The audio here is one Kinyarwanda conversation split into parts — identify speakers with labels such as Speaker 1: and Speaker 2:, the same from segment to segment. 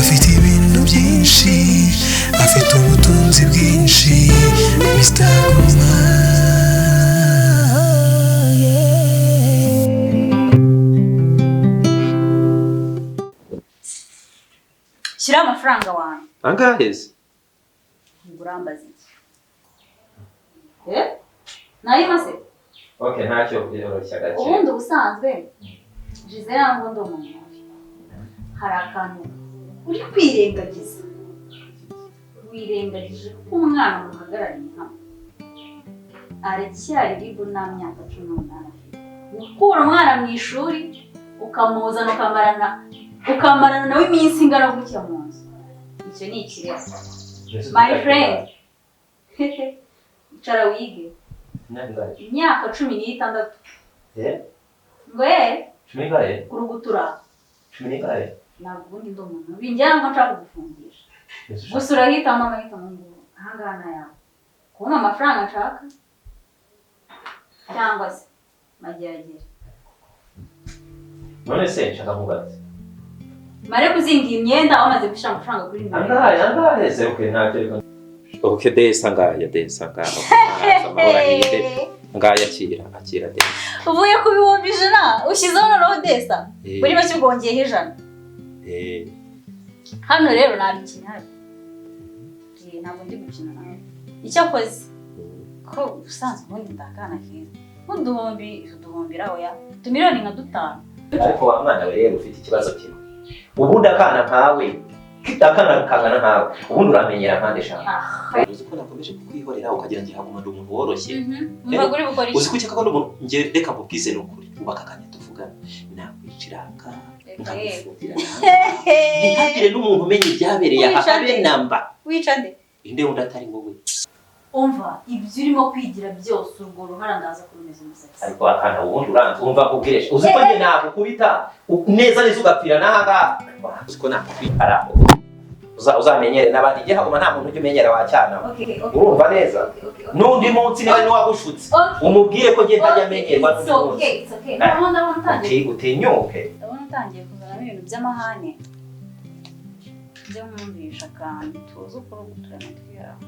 Speaker 1: Afite ibintu byinshi, afite ubutunzi bwinshi, Mr. Guma.
Speaker 2: Shyiraho amafaranga wanjye.
Speaker 3: Angahe se?
Speaker 2: Ngo urambaze iki? Eh? Nayo maze?
Speaker 3: Okay, ntacyo byoroshya gake.
Speaker 2: Ubundi ubusanzwe Gisele ntabwo ndi umuntu mubi. Hari akantu uri kwirengagiza. Wirengagije ko umwana muhagarariye hano aracyari ribu nta myaka 18 afite. Gukura umwana mu ishuri ukamuzana ukamarana nawe iminsi ingana gutya mu nzu, icyo ni ikirego. My friend, icara wige. Imyaka 16. Ngo
Speaker 3: Cumi n'ingahe?
Speaker 2: Kurugutura.
Speaker 3: 14?
Speaker 2: Ntabwo ubundi ndi umuntu binjyana ngo nshaka kugufungisha. Gusa urahitamo amahitamo ngo ahangaha ni ayawe. Kubona amafaranga nshaka cyangwa se mageragere.
Speaker 3: None se nshaka kubaza.
Speaker 2: Mare kuzinga iyi myenda wamaze gushyira amafaranga kuri nimero.
Speaker 3: Angahe se? Okay, ntacyo reka. Okay, desa ngaya, desa ngaya. Amahoro ahinde. Ngaya akira desa.
Speaker 2: Uvuye ku 100,000 ushyizeho noneho desa. Muri make ubwongeyeho 100. Hano rero nabikina hano. Ntabwo ndi gukina nawe. Icyakoze ko ubusanzwe ubundi ndakana keza. Nk'uduhumbi uduhumbira oya. Utumiliyoni nka 5.
Speaker 3: Ariko wa mwana we rero ufite ikibazo kimwe. Ubundi akana nkawe, akana kangana nkawe, ubundi uramenyera nkande shaka. Uzi ko nakomeje kukwihorera ukagira ngo haguma ndi umuntu woroshye.
Speaker 2: Umva uri bukora iki?
Speaker 3: Uzi ko ukeka ko ndi umuntu nge reka nkubwize n'ukuri. Ubaka akanya tuvugana. Nakwicira aka nkagufungira. Ntihagire n'umuntu umenya ibyabereye aha habe namba.
Speaker 2: Wica nde?
Speaker 3: Inde wundi atari wowe.
Speaker 2: Umva ibyo urimo kwigira byose urwo ruhara ndaza kurumeza umusatsi.
Speaker 3: Ariko akana ubundi uranze umva nkubwire. Uzi ko nge nagukubita neza neza ugapfira n'aha. Uzi ko nakwitara. Uzamenyere n'abandi nge haguma nta muntu ujya umenyera wacyana. Urumva neza? N'undi munsi niba ni wagushutse umubwire ko nge ntajya amenyerwa n'undi munsi. Utinyuke.
Speaker 2: Ndabona utangiye kuzanamo ibintu by'amahane. Byo nkumvisha akantu tuzi ukurugutura amatwi yawe.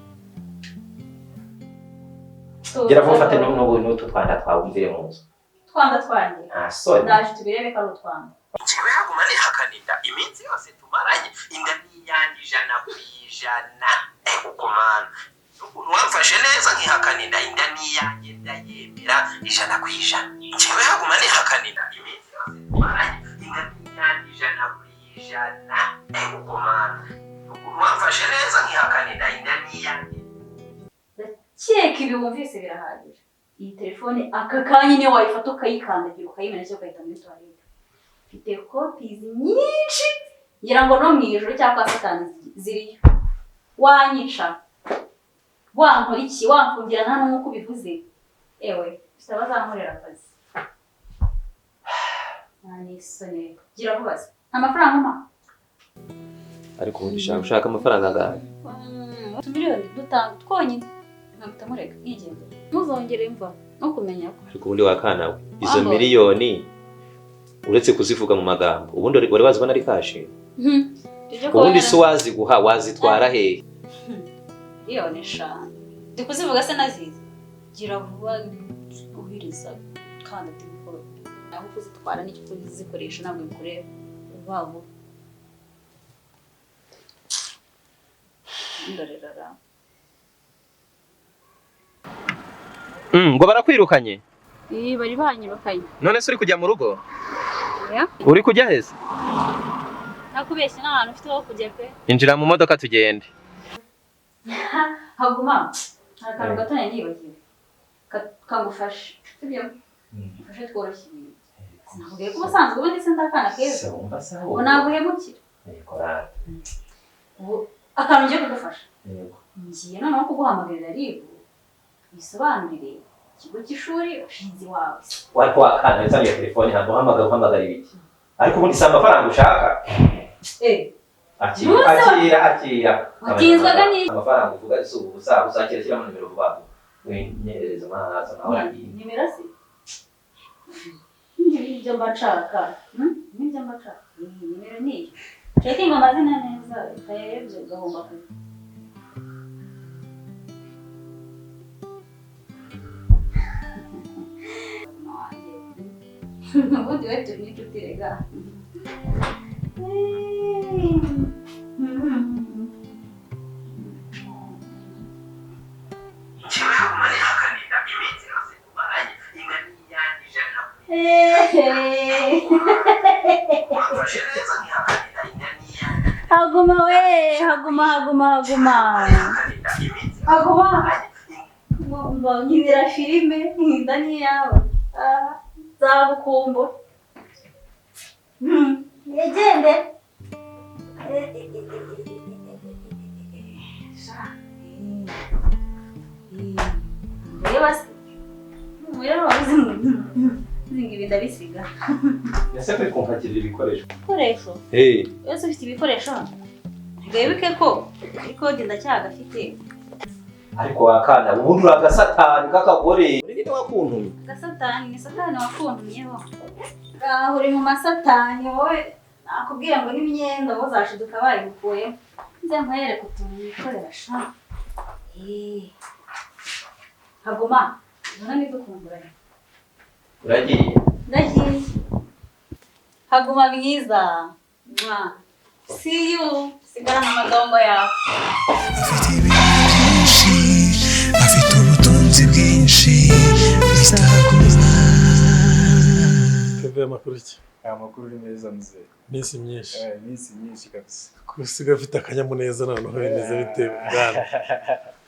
Speaker 3: Gira vuba ufate n'utu twanda twawumvire mu nzu.
Speaker 2: Twanda twanjye.
Speaker 3: Nta soni.
Speaker 2: Ndaje tubirebe ko ari utwanda.
Speaker 3: Njyewe haguma nihakanira iminsi yose tumaranye inda ni iyanjye 100%. Ego mana. Ukuntu wamfashe neza nkihakanira inda ni iyanjye ndayemera 100%. Njyewe haguma nihakanira iminsi yose tumaranye inda ni iyanjye 100%. Ego mana. Ukuntu wamfashe neza nkihakanira inda ni iyanjye.
Speaker 2: Ndakeka ibi wumvise birahagije. Iyi telefone aka kanya niyo wayifata ukayikandagira ukayimena cyangwa ukayita muri toilette. Mfite copies nyinshi ngira ngo no mu ijoro cyangwa satani ziriyo. Wanyica, wankora iki, wamfungira nta n'umwe ubivuze. Ewe mfite abazankorera akazi. Nta n'isoni. Gira vuba se. Nta mafaranga umpa?
Speaker 3: Ariko ubundi ushaka amafaranga angahe?
Speaker 2: 5 twonyine. Nkahita mureka nkigendera. Ntuzongere mva no kumenya ko.
Speaker 3: Ariko ubundi wakana we izo miliyoni uretse kuzivuga mu magambo ubundi wari wazibona ari kashi? Ubundi si waziguha wazitwara hehe?
Speaker 2: 5 miliyoni. Ndi kuzivuga se nazizi. Gira vuba uhiriza kandi ati aho kuzitwara n'icyo kuzikoresha ntabwo bikureba. Vuba. Ndorera.
Speaker 3: Ngo barakwirukanye?
Speaker 2: Bari banyirukanye.
Speaker 3: None se uri kujya mu rugo? Uri kujya heza?
Speaker 2: Nakubeshye nta hantu ufite ho kujya pe.
Speaker 3: Injira mu modoka tugende.
Speaker 2: Haguma. Hari akantu gato nari nibagiwe. Kagufashe. Sibyo? Ufashe tworoshye ibintu. Sinakubwiye ko ubusanzwe ubundi se ndakana keza. Ubu naguhemukira. Ubu akantu ngiye kugufasha. Ngiye noneho kuguhamagarira RIB. Bisobanurire ikigo cy'ishuri ushinze iwawe.
Speaker 3: Ariko wakana wazanye telefone hano uhamagara ibiki? Ariko ubundi si amafaranga ushaka? Akira.
Speaker 2: Watinzwaga n'iki?
Speaker 3: Amafaranga uvuga si ubu ubusa uzakira shyiramo nimero vuba vuba. Winyerereza amazi amahoro agiye.
Speaker 2: Nimero se? Nibyo mba nshaka. Nibyo mba nshaka. Iyi nimero ni iyo. Checking amazina neza, utayayobye ugahomba akazi. Ubundi we turi n'inshuti rega.
Speaker 3: Njyewe Haguma nihakana inda iminsi yose tumaranye, inda ni iyanjye 100%. Wamfashe neza nkihakana inda, inda ni iyanjye.
Speaker 2: Haguma we, haguma, haguma, haguma.
Speaker 3: Nihakana inda iminsi yose
Speaker 2: Haguma.
Speaker 3: tumaranye.
Speaker 2: Mba nkinira filime, inda ni iyawe. Nzagukumbura. Yegende. Reba se. Rero wabuze ngo ibi ndabisiga.
Speaker 4: Ese kuri kumpakirira ibikoresho?
Speaker 2: Ibikoresho?
Speaker 4: Eh,
Speaker 2: Wese ufite ibikoresho hano? Wibuke ko ikodi ndacyagafite.
Speaker 4: Ariko wakana ubundi uri agasatani k'akagore. Uri ninde wakuntumye?
Speaker 2: Agasatani ni satani wakuntumyeho. Ngaho uri mu masatani wowe, nakubwira ngo n'imyenda wowe uzashiduka bayigukuyemo. Nze nkwereke utuntu wikorera sha. Haguma, ubona ntidukumburane.
Speaker 4: Uragiye?
Speaker 2: Ndagiye. Haguma mwiza. Mwa. See you. Sigarana amagambo yawe.
Speaker 1: Afite ibintu byinshi, afite ubutunzi bwinshi, Mr. Guma.
Speaker 5: Kevin, amakuru ki?
Speaker 6: Aya makuru ni meza mzee.
Speaker 5: Iminsi myinshi.
Speaker 6: Iminsi myinshi kabisa.
Speaker 5: Kusiga afite akanyamuneza noneho bimeze bite bwana?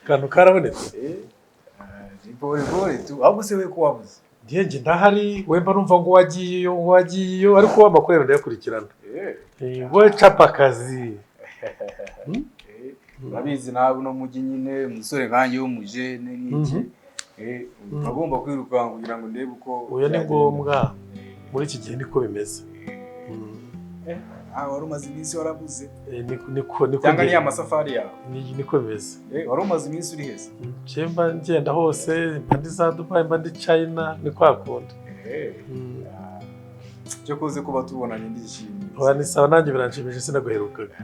Speaker 5: Akantu karabonetse?
Speaker 6: Ni pole pole tu. Ahubwo se we ko wabuze?
Speaker 5: Njye ndahari, we mba numva ngo wagiyeyo, ngo wagiyeyo, ariko wa makuru yawe ndayakurikirana. Wowe capa akazi.
Speaker 6: Urabizi nawe uno mujyi nyine, umusore nkanjye w'umujene n'iki. Agomba kwirukanka kugira ngo ndebe uko.
Speaker 5: Oya ni ngombwa muri iki gihe niko bimeze.
Speaker 6: Wari umaze iminsi warabuze.
Speaker 5: Niko
Speaker 6: cyangwa ni amasafari yawe.
Speaker 5: Niko bimeze.
Speaker 6: Wari umaze iminsi uri heza.
Speaker 5: Mba ngenda hose, mba ndi za Dubai, mba ndi China, ni kwa kundi.
Speaker 6: Cyo kuze kuba tubonanye ndishimye.
Speaker 5: Oya ni sawa, nanjye biranshimishije sinaguherukaga.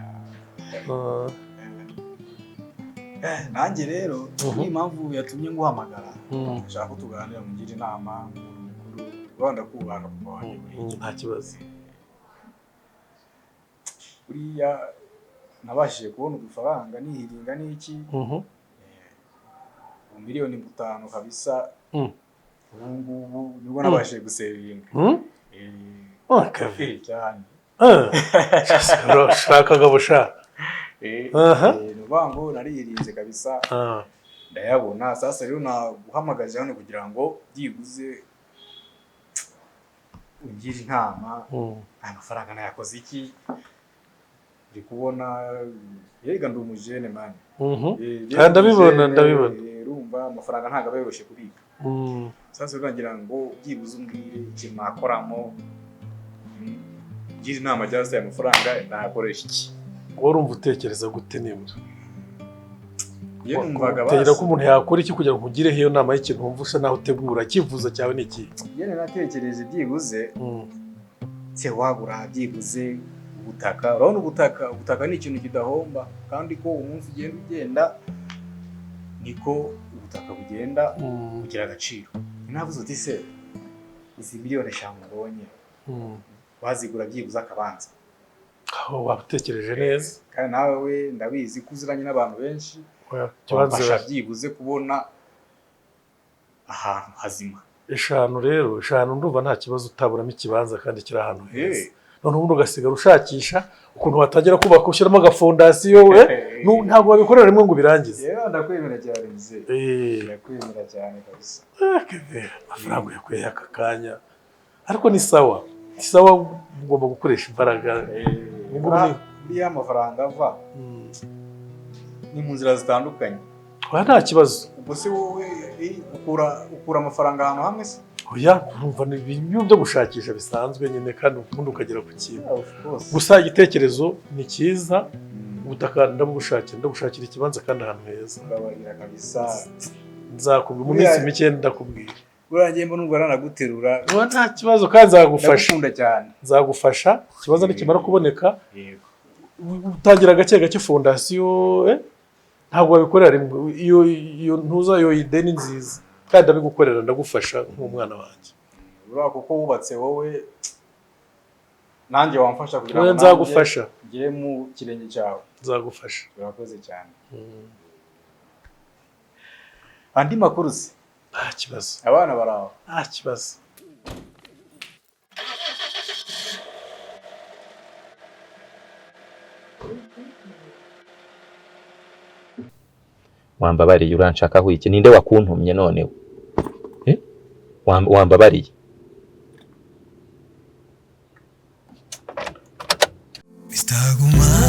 Speaker 6: Nanjye rero ni impamvu yatumye nguhamagara. Nshaka ko tuganira, mungire inama nk'umuntu mukuru, urabona kubaha papa wanjye.
Speaker 5: Nta kibazo.
Speaker 6: Buriya nabashije kubona udufaranga nihiringa n'iki. 5,000,000 kabisa. Ubu ngubu nibwo nabashije gusevinga. Cyane.
Speaker 5: Shaka gabo sha.
Speaker 6: Ni ukuvuga ngo narihirinze kabisa. Ndayabona. Sasa rero naguhamagaje hano kugira ngo byibuze ungire inama. Aya mafaranga nayakoze iki? Ndi kubona yega ndi umujene man.
Speaker 5: Ndabibona, ndabibona.
Speaker 6: Urumva amafaranga ntago aba yoroshye kubika. Sasa rero nagira ngo byibuze umbwire ikintu nakoramo. Ngira inama cyangwa se aya mafaranga nayakoresha iki?
Speaker 5: Wowe urumva utekereza gute nibura?
Speaker 6: Utekereza
Speaker 5: ko umuntu yakora iki kugira ngo ugireho iyo nama y'ikintu wumva usa naho utegura? Icyifuzo cyawe ni iki?
Speaker 6: Njye natekereje byibuze se wagura byibuze ubutaka. Urabona ubutaka ni ikintu kidahomba, kandi ko umunsi ugenda ugenda niko ubutaka bugenda bugira agaciro. Navuze uti se izi 5 miliyoni mbonye wazigura byibuze akabanza.
Speaker 5: Aho watekereje neza.
Speaker 6: Kandi nawe ndabizi ko uziranye n'abantu benshi, wabasha byibuze kubona ahantu hazima.
Speaker 5: 5 rero, 5 ndumva nta kibazo utaburamo ikibanza kandi kiri ahantu heza. None ubundi ugasigara ushakisha ukuntu watangira kubaka, ushyiramo agafondasiyo, ntabwo wabikorera rimwe ngo ubirangize.
Speaker 6: Yewe ndakwemera cyane mzee. Ndakwemera cyane kabisa.
Speaker 5: Amafaranga yakuye aka kanya. Ariko ni sawa. Ni sawa, ugomba gukoresha imbaraga.
Speaker 6: Buriya amafaranga ava ni mu nzira zitandukanye.
Speaker 5: Oya nta kibazo.
Speaker 6: Ubwo se wowe ukura amafaranga ahantu hamwe se?
Speaker 5: Oya, urumva ni ibintu byo gushakisha bisanzwe nyine, kandi ubundi ukagera ku kintu. Gusa igitekerezo ni cyiza, ubutaka ndabushakira ikibanza kandi ahantu heza.
Speaker 6: Ndabarira kabisa.
Speaker 5: Nzakubwira mu minsi mike ndakubwira.
Speaker 6: Buriya njye mbona numva nanaguterura.
Speaker 5: Ubu nta kibazo kandi nzagufasha.
Speaker 6: Ndagukunda cyane.
Speaker 5: Nzagufasha ikibazo nikimara kuboneka.
Speaker 6: Yego.
Speaker 5: Utangira gake gake fondasiyo, ntabwo wabikorera rimwe. Iyo ntuza, iyo idée ni nziza kandi ndabigukorera, ndagufasha nk'umwana wanjye.
Speaker 6: Buriya kuko wubatse wowe, nanjye wamfasha kugira
Speaker 5: Wowe
Speaker 6: ngo nanjye
Speaker 5: nzagufasha.
Speaker 6: ngere mu kirenge cyawe.
Speaker 5: Nzagufasha.
Speaker 6: Urakoze cyane. Andi makuru se?
Speaker 5: Nta kibazo.
Speaker 6: Abana baraho?
Speaker 5: Nta kibazo.
Speaker 4: Wambabariye, uranshakaho iki? Ninde wakuntumye noneho? Eh? Wambabariye.
Speaker 1: Mr. Guma.